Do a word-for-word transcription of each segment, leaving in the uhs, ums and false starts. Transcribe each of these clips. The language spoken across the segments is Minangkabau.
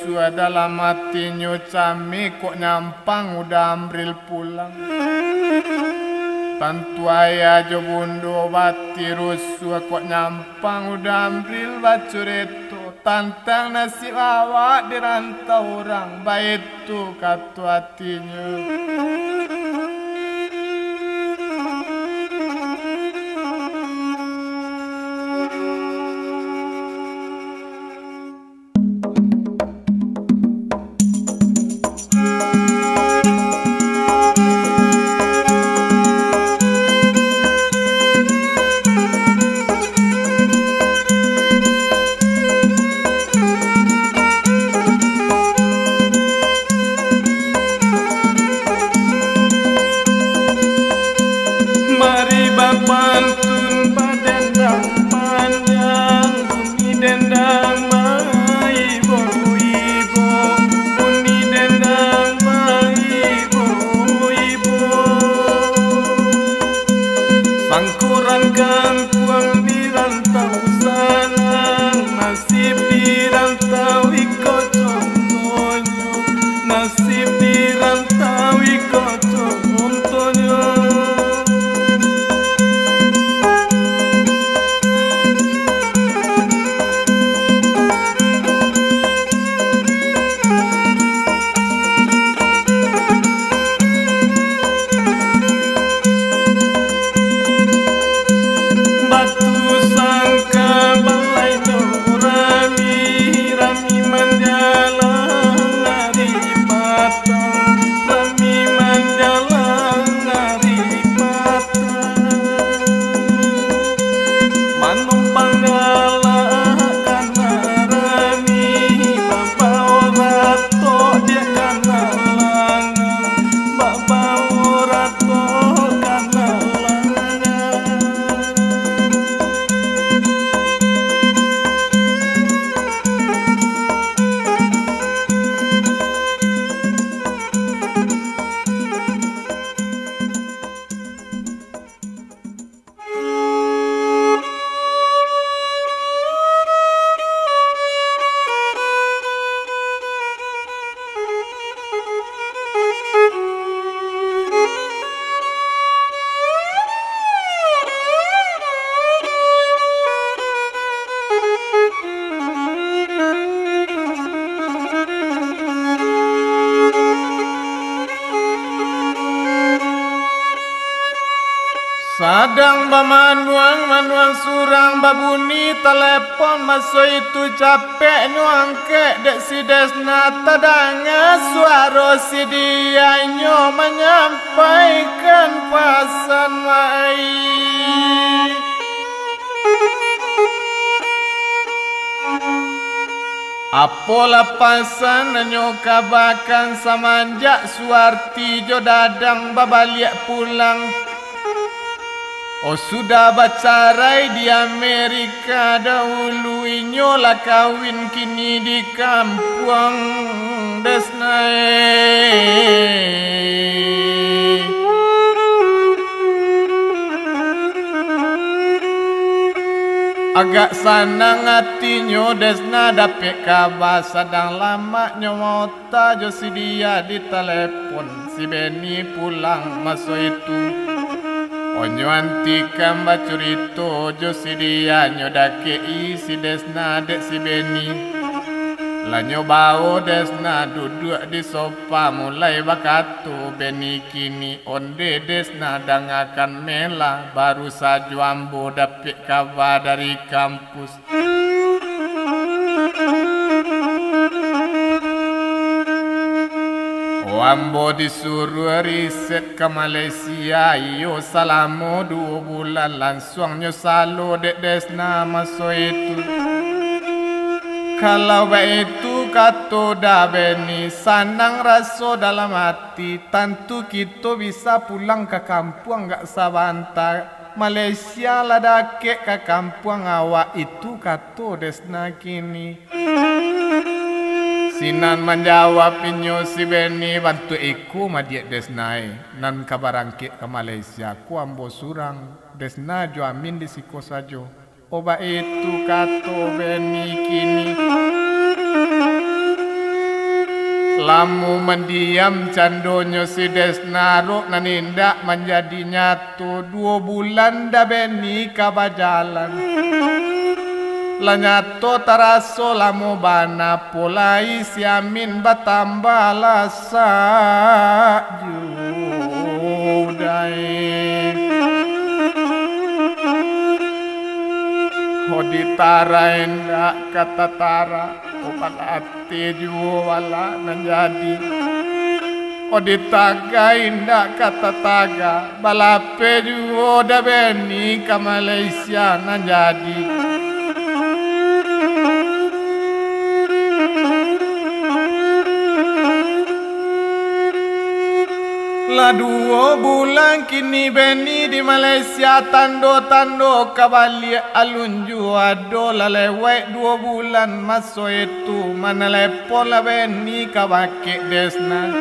Dalam atinyo, "Kami kok nyampang Uda Amril pulang. Tantu ayah jo bundo bati rusuah kok nyampang Uda Amril bacurito tantang nasib awak di rantau urang," baitu kato atinyo. Mari bapantun badendang panjang, bunyi dendang baibo-ibo, bunyi dendang baibo-ibo. Sangkoran kampuang di rantau sanang, nasib di rantau iko contohnyo. Nasib di rantau iko contohnyo. Batu sangka balainyo rami, rami manjalang ari patang, rami manjalang ari patang. Manumpang galak kana rami, babao ratok dek kana langang, babao ratok kana langang. Sadang bamanuang-manuang surang, babunyi talepon maso itu, capeknyo angkek dek si Desna, tadanga suaro si Dianyo manyampaikan pasan lai. Apolah pasan nan nyo kabakan samanjak Suwarti jo Dadang babaliak pulang? Oh, sudah bacarai di Amerika dahulu, inyo lah kawin kini di kampuang Desna e. Agak sanang atinyo Desna dapek kaba, sadang lamaknyo maota jo si Dia di talepon. Si Beni pulang maso itu. Onyo antikan bacurito jo si Dia, nyo dakek-i si Desna dek si Beni. Lah nyo bao Desna duduak di sofa, mulai bakato Beni kini, "Onde Desna, dangakan melah, baru sajo ambo dapek kaba dari kampus. Oh, ambo disuruah riset ka Malaysia, iyo, salamo duo bulan, lansuang nyo salo dek Desna maso itu." "Kalau baitu," kato Da Beni, "sanang raso dalam ati, tantu kito bisa pulang ka kampuang agak sabanta. Malaysia lah dakek ka kampuang awak itu," kato Desna kini. Sinan manjawab inyo si Beni, "Bantuak iko madiak Desna e, nan ka barangkek ka Malaysia ko ambo surang, Desna jo Amin di siko sajo." "Oh, baitu," kato Beni kini. Lamo mandiam candonyo si Desna, arok nan indak manjadi nyato, duo bulan Da Beni ka bajalan. Lah nyato taraso lamo bana, apo lai si Amin batambah lasak juo dai. Ho ditara indak ka tatara, ho balatih juo balak nan jadi. Ho ditaga indak ka tataga, balapeh juo Da Beni ka Malaysia nan jadi. Lah duo bulan kini Beni di Malaysia, tando-tando ka baliak alun juo ado. Lah lewat duo bulan maso itu, manelepon lah Beni ka bakeh Desna.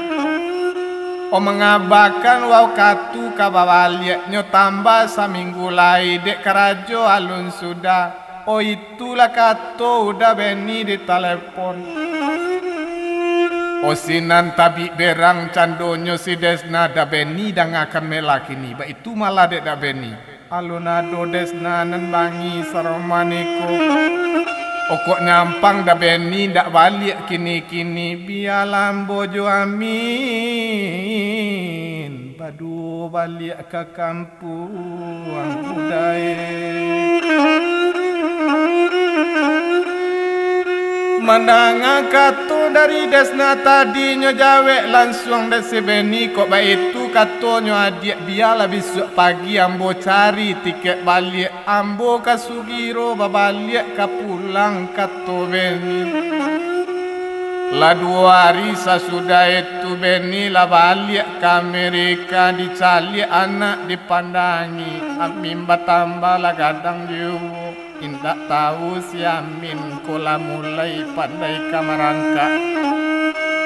Oh, mangabakan wakatu ka babaliak, nyo tambah saminggu lai, dek karajo alun sudah. Oh, itulah kato Da Beni di talepon. Oh, sinan tabik berang candonyo si Desna, Da Beni dangakan malah kini, baitu malah dek Da Beni. Alun ado Desna nan bangih saroman iko. Oh, kok nyampang Da Beni ndak baliak kini-kini, bialah ambo jo Amin baduo baliak ka kampuang. Puang Budai. Mandanga kato dari Desna tadi, nyo jawek lansuang dek si Beni, kok baitu katonyo, adiak, bialah bisuak pagi ambo cari tikek baliak, ambo ka sugiro babaliak ka pulang, kato Beni. Lah duo ari sasudah itu, Beni lah baliak ka Amerika, dicaliak anak dipandangi, Amin batambah lah gadang juo, indak tahu si Amin ko lah mulai pandai ka marangkak.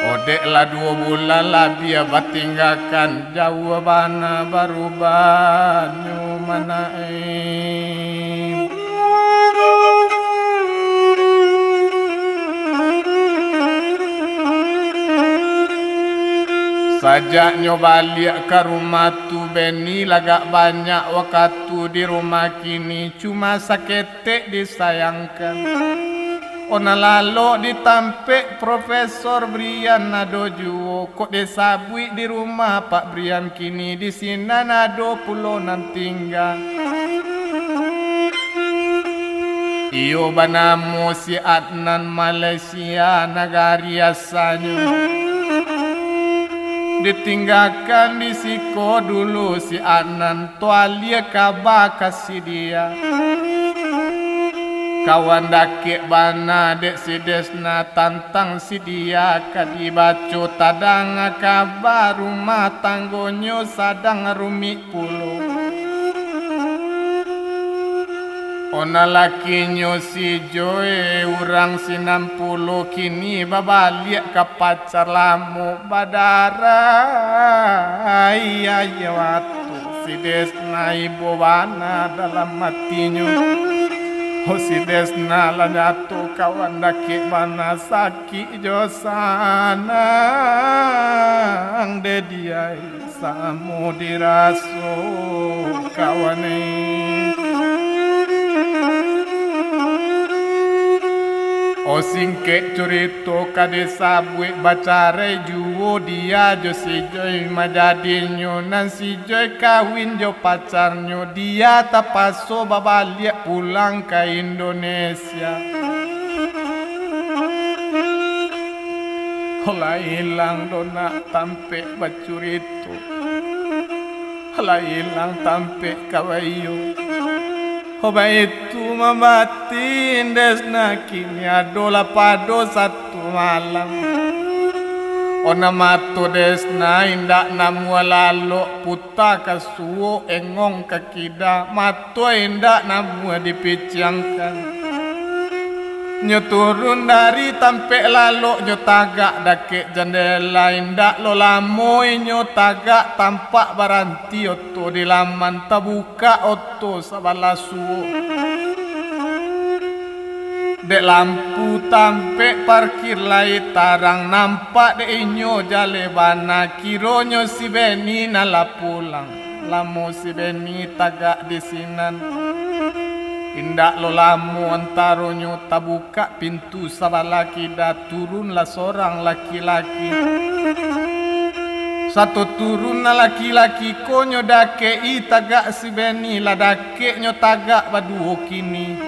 Odek lah duo bulan labiah batinggakan, jauah bana barubahnyo manae. Sajak nyo baliak ka rumah tu, Beni lagak banyak wakatu di rumah kini, cuma saketek disayangkan. Ona lalok di tampek Profesor Brian ado juo, kok disabuik di rumah Pak Brian kini, di sinan ado pulo nan tingga. Iyo banamo si Adnan, Malaysia nagari asanyo. Ditinggakan di siko dulu si Adnan, tu alia kaba ka si dia. Kawan dakek bana dek si Desna tantang si dia, ka dibaco tadanga kaba, rumah tanggonyo sadang rumik pulo. Ona lakinyo si Joy, urang sinan pulo, kini babaliak ka pacar lamo, badarah. Iyo, iyo, atu si Desna ibo bana dalam atinyo. Oh, si Desna lah nyato kawan dakek bana, sakik jo sanang dek dia, samo diraso kawan e. Oh, singkek curito ka disabuik, bacarai juo dia jo si Joy. Manjadinyo nan si Joy kawin jo pacarnyo, dia tapaso babaliak pulang ka Indonesia. Lah ilang do nak tampek bacurito, lah ilang tampek ka baiyo. Oh, baitu mambatin Desna kini, adolah pado satu malam. Ona mato Desna indak namuah lalok, puta ka suok, engong ka kida, mato indak namuah dipiciangkan. Nyo turun dari tampek lalok, nyo tagak dakek jandela, indak lo lamo inyo tagak, tampak baranti oto di laman, tabukak oto sabalah suok. Dek lampu tampek parkir lai tarang, nampak dek inyo jaleh bana, kironyo si Beni nan lah pulang. Lamo si Beni tagak di sinan. Indak lo lamo antaronyo tabukak pintu sabalah kida, turunlah sorang laki-laki. Sato turun nan laki-laki ko nyo dakek-i tagak si Beni, lah dakek nyo tagak baduo kini.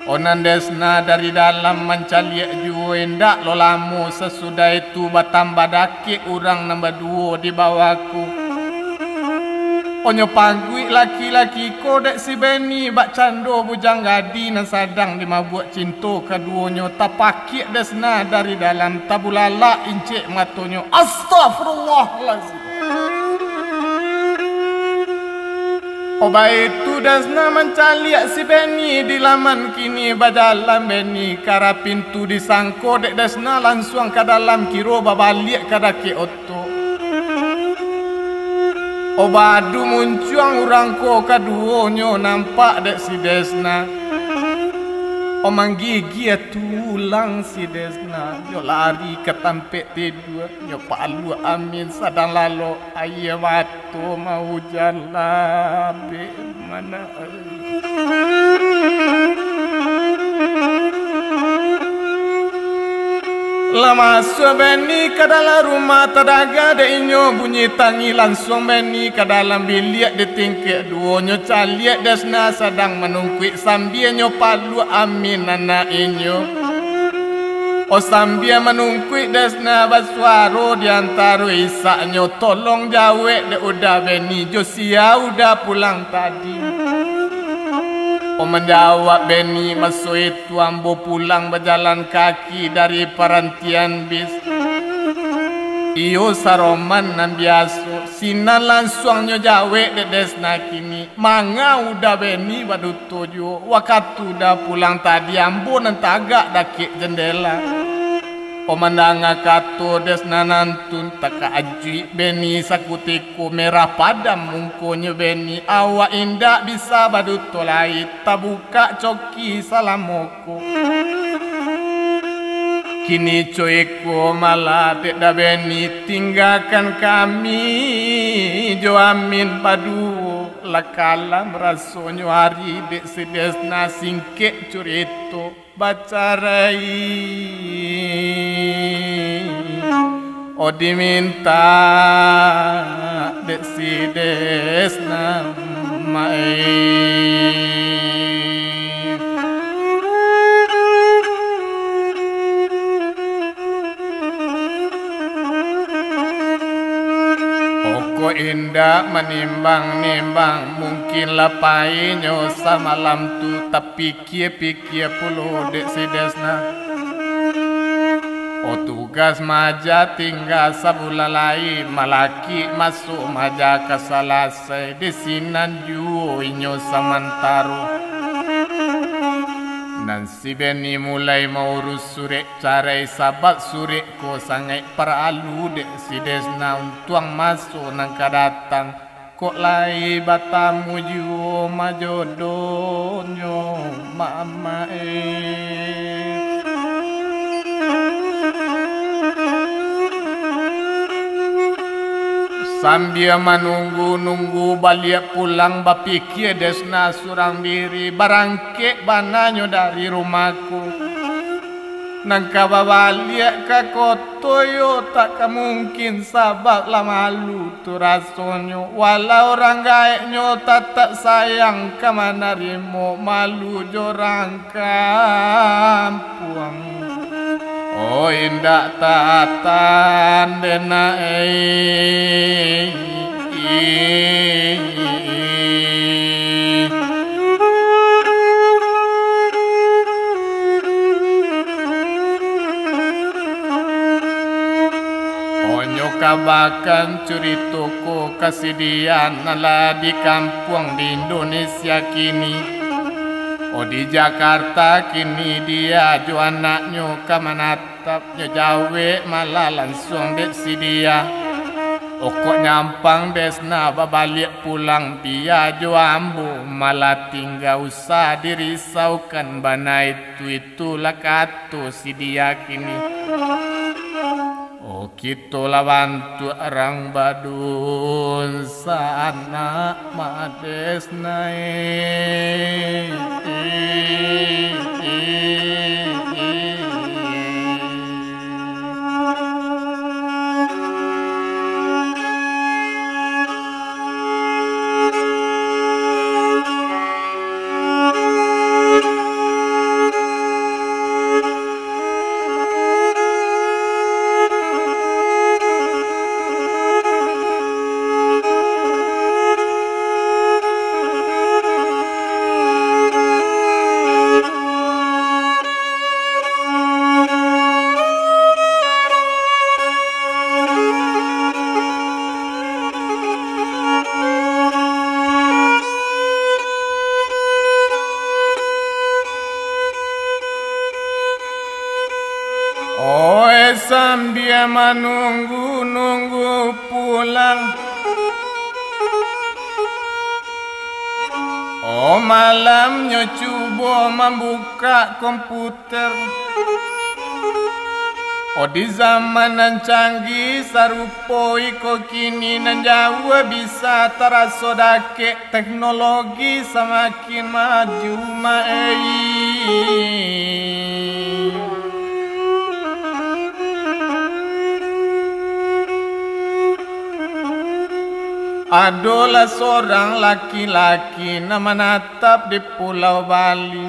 Onan Desna dari dalam mancaliak juo, indak lo lamo sasudah itu batambah dakek urang nan baduo di bawah ko. Onyo pangguik laki-laki ko dek si Beni bak cando bujang gadih nan sadang dimabuak cinto kaduonyo, tapakiak Desna dari dalam, tabulalak incek matonyo. Astagfirullahalazim. Obai tu Desna mancaliak si Beni di laman kini, bajalan Beni ka arah pintu, disangko dek Desna lansuang ka dalam, kiro babaliak ka dakek oto. Obadu muncuang urang ko kaduonyo nampak dek si Desna. O manggigia tulang si Desna, nyo lari ka tampek tidua, nyo paluak amin sadang lalok, aia mato maujan labek mana. Lah masuak Beni ka dalam rumah, tadaga dek inyo bunyi tangih, lansuang Beni ka dalam biliak di tingkek duo, nyo caliak Desna sadang manungkuik, sambia nyo paluak amin anak inyo. O sambia manungkuik Desna basuaro di antaro isaknyo, "Tolong jawek dek Uda Beni, jo sia Uda pulang tadi?" O manjawab Beni maso itu, "Ambo pulang bajalan kaki dari parantian bis. Iyo saroman nan biaso." Sinan lansuang nyo jawek dek Desna kini, "Manga Uda Beni baduto juo, wakatu Uda pulang tadi ambo nan tagak dakek jandela." O mandanga kato Desna nantun, takajuik Beni sakutiko, merah padam mungkonyo Beni, awak indak bisa baduto lai, tabukak coki salamo ko. Kini co iko malah dek Da Beni, tinggakan kami jo Amin baduo, lah kalam rasonyo ari dek si Desna, singkek curito bacarai. O diminta dek si Desna, mak ai. Pokok indak manimbang-nimbang, mungkin lah painyo samalam tu, tapikia-pikia pulo dek si Desna. O tugas maja tingga sabulan lai, malakik masuk maja ka salasai, di sinan juo inyo samantaro. Nan si Beni mulai maurus surek carai, sabab surek ko sangaik paralu dek si Desna untuang maso nan ka datang. Kok lai batamu juo majodonyo, mamak e. Sambia manunggu-nunggu baliak pulang, bapikia Desna surang diri, barangkek bananyo dari rumah ko. Nan ka babaliak ka koto yo tak ka mungkin, sabab lah malu tu rasonyo. Walau urang gaeknyo tatap sayang ka manarimo, malu jo urang kampuang. Oh, indak tatan dena, eh. Onyo kabakan curito ko ka si Dian, nan lah di kampuang di Indonesia kini. Oh, di Jakarta kini dia jo anaknyo ka manatap. Nyo jawek malah lansuang dek si Dia. Okok nyampang Desna babaliak pulang, bia jo ambo malah tingga, usah dirisaukan bana itu, itulah kato si dia kini. Oh, kito lah bantuak rang badunsanak, Mak Desna e. Oe, sambia manunggu-nunggu pulang, o malamnyo cubo mambukak komputer. O, di zaman nan canggih sarupo iko kini, nan jauah bisa taraso dakek, teknologi samakin maju, Mak e. Adolah sorang laki-laki nan manatap di Pulau Bali.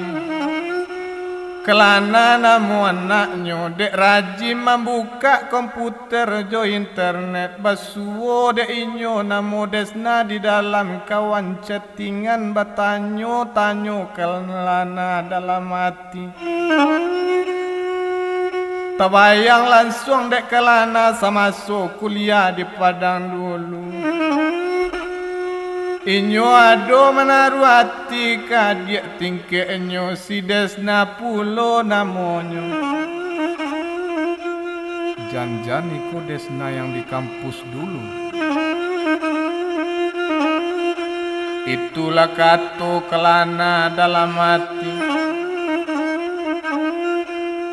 Kalana namo anaknyo, dek rajin mambukak komputer jo internet, basuo dek inyo namo Desna di dalam kawan chattingan, batanyo-tanyo Kalana dalam ati. Tabayang lansuang dek Kalana samaso kuliah di Padang dulu. Inyo ado manaruah ati ka adiak tingkeknyo, si Desna pulo namonyo. Jan-jan iko Desna yang di kampus dulu. Itulah kato Kalana dalam ati.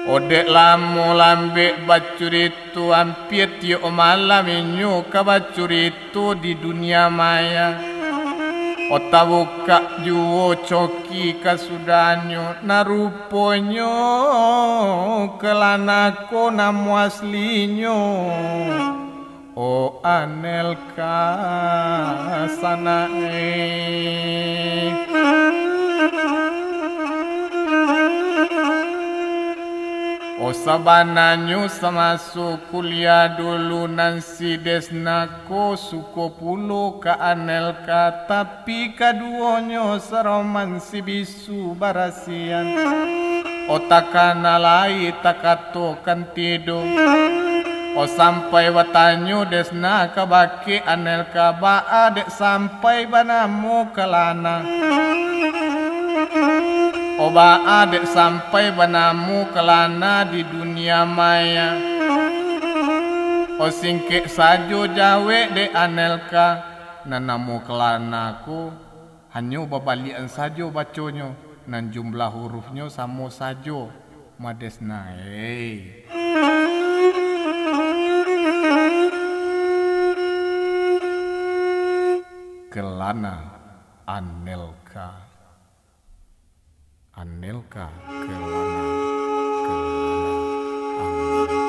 Odek lamo lambek bacurito, ampia tiok malam inyo ka bacurito di dunia maya. O, tabukak juo coki kasudahnyo, nah ruponyo Kalana ko namo aslinyo. O Anelka sanak e. O, sabananyo samaso kuliah dulu nan si Desna ko suko pulo ka Anelka, tapi kaduonyo saroman si bisu barasian. O, takana lai takatokan tido. O, sampai batanyo Desna kabake Anelka, baa dek sampai banamo Kalana? O, baa dek sampai banamo Kalana di dunia maya? O, singkek sajo jawek dek Anelka, nan namo Kalana ko hanyo babaliakan sajo baconyo, nan jumlah hurufnyo samo sajo, Mak Desna e. Kalana, Anelka. Anelka, Kalana, Kalana, Anelka.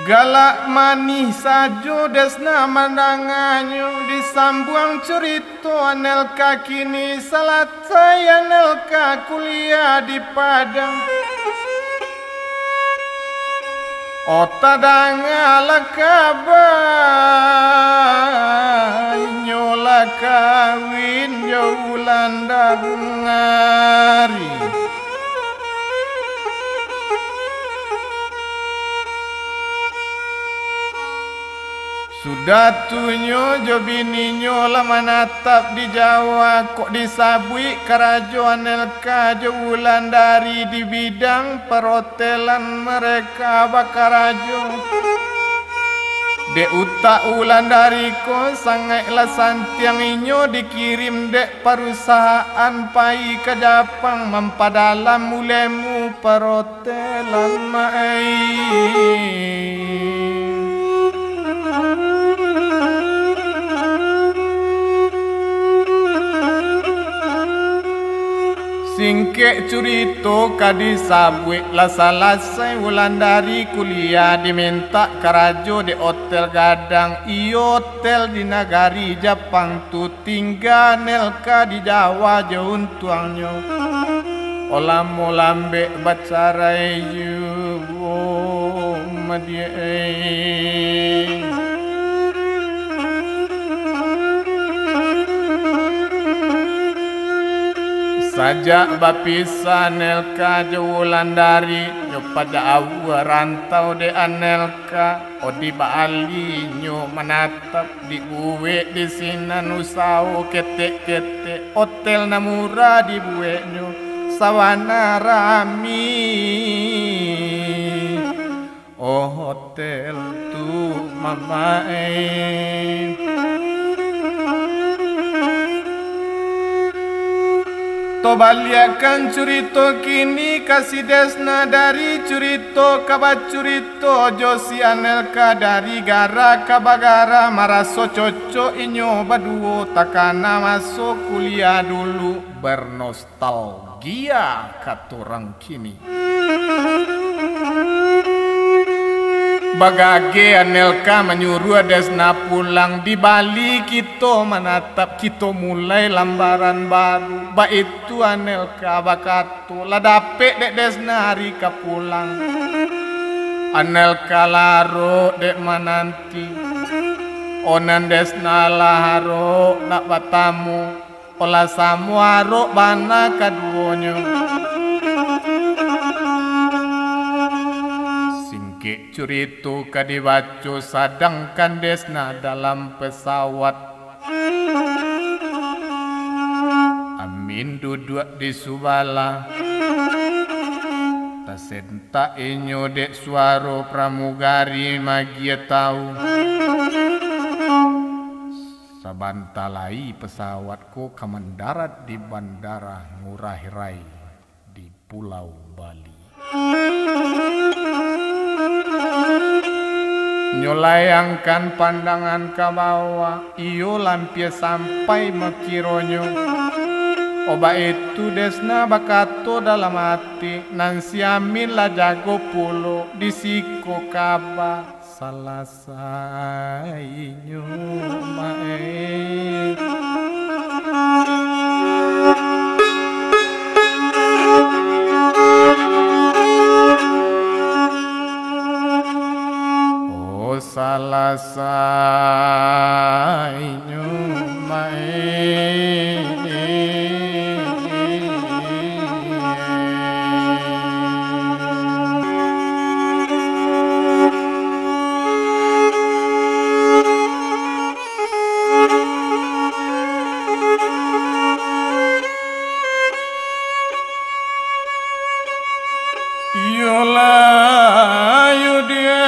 Galak manih sajo Desna mandanganyo, disambuang curito Anelka kini, salasai Anelka kuliah di Padang. O, tadangalah kaba, inyo lah kawin jo Wulandari. Sudah tu nyo jo bininyo lah manatap di Jawa, kok disabuik karajo Anelka jo Wulandari di bidang parotelan mereka bakarajo. Dek utak Wulandari ko sangaiklah santiang, inyo dikirim dek parusahaan pai ka Japang mampadalam ulemu parotelan, mak ai. Singkek curito ka disabuik, lah salasai Wulandari kuliah, dimintak karajo dek otel gadang, iyo otel di nagari Japang tu. Tingga Anelka di Jawa jo untuangnyo. Olamo lambek bacarai juo, madiak ai. Sajak bapisah Anelka jo Wulandari, nyo pajak awua rantau dek Anelka, odi baalinyo manatap. Dibuek di sinan usawo ketek-ketek, otel nan murah dibueknyo, sabana rami. Oh, otel tu, mamae. Tobaliakkan curito kini ka si Desna, dari curito ka bacurito. To jo si Anelka dari gara ka bagara, maraso cocok inyo baduo, takana maso kuliah dulu, bernostalgia kato urang kini. Bagage Anelka manyuruah Desna pulang, di Bali kito manatap, kito mulai lambaran baru. Baitu Anelka bakato. Tu lah dapek dek Desna ari ka pulang. Anelka lah arok dek mananti. Onan Desna lah arok nak batamu. Olah samo arok bana kaduonyo. Singkek curito ka dibaco, sadangkan Desna dalam pesawat. Amin duduak di subalah, tasentak inyo dek suaro pramugari maagiah tahu. Sabanta lai pesawat ko ka mandarat di Bandara Ngurah Rai di Pulau Bali. Nyo layangkan pandangan ka bawah, iyo lampia sampai makironyo. Obat itu Desna bakato dalam ati, nan si Amin lah jago pulo, di siko kaba. Salasai nyo, Mak, eh. Oh, salasai nyo, Mak, eh. Iyolah, yo diai.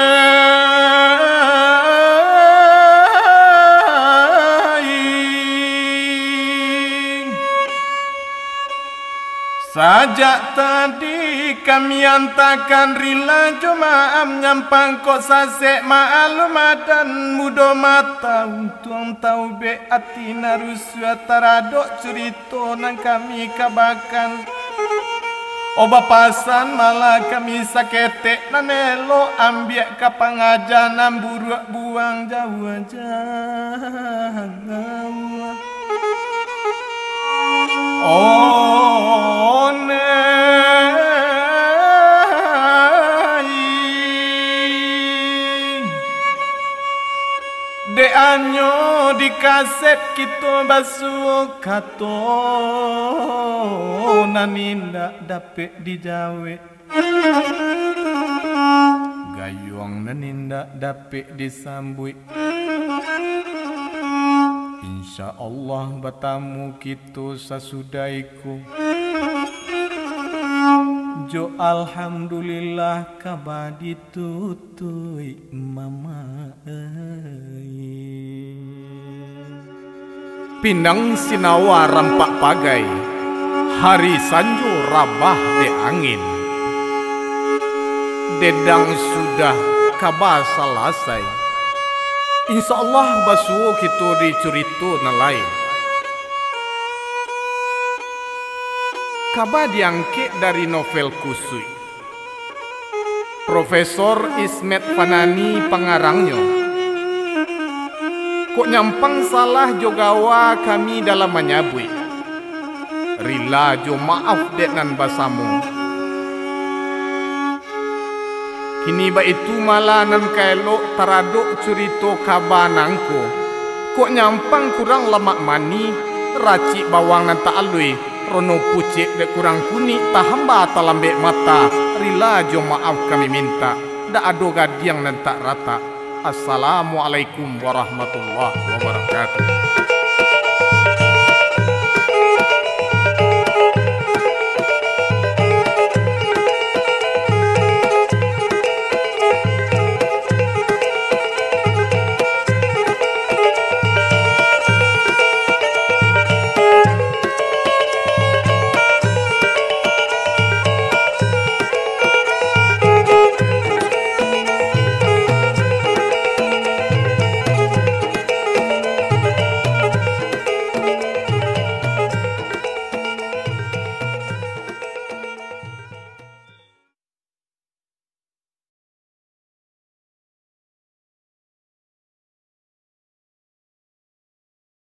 Sajak tadi kami antakan rila jo maaf, nyampang kok sasek maalum adan mudo mata, untuang taubek ati nan rusuah taradok curito nan kami kabakan. Oba pasan malah kami saketek nan elok, ambiak ka pangaja nan buruak buang jauah-jauah. Oh, nai. Dek anyo di kaset kito basuo kato nan indak dapek dijawek. Gayuang nan indak dapek disambuik. Insya Allah batamu kito sasudah iko. Jo alhamdulillah kaba ditutuik mama ai. Pinang sinawa rampak pagai, hari sanjo rabah dek angin. Dedang sudah kaba salasai. Insya Allah basuo kito di curito nan lain. Kaba diangkek dari novel Kusuik. Profesor Ismet Fanani pangarangnyo. Kok nyampang salah jo gawa kami dalam manyabuik, rila jo maaf dek nan basamo. Kini baitu malah nan ka elok taradok curito kaba nangko. Kok nyampang kurang lamak manih, racik bawang nan tak alui, rono pucek dek kurang kunik, tahamba talambek mata, rila jo maaf kami mintak, dak ado gadiang nan tak ratak. Assalamualaikum warahmatullahi wabarakatuh.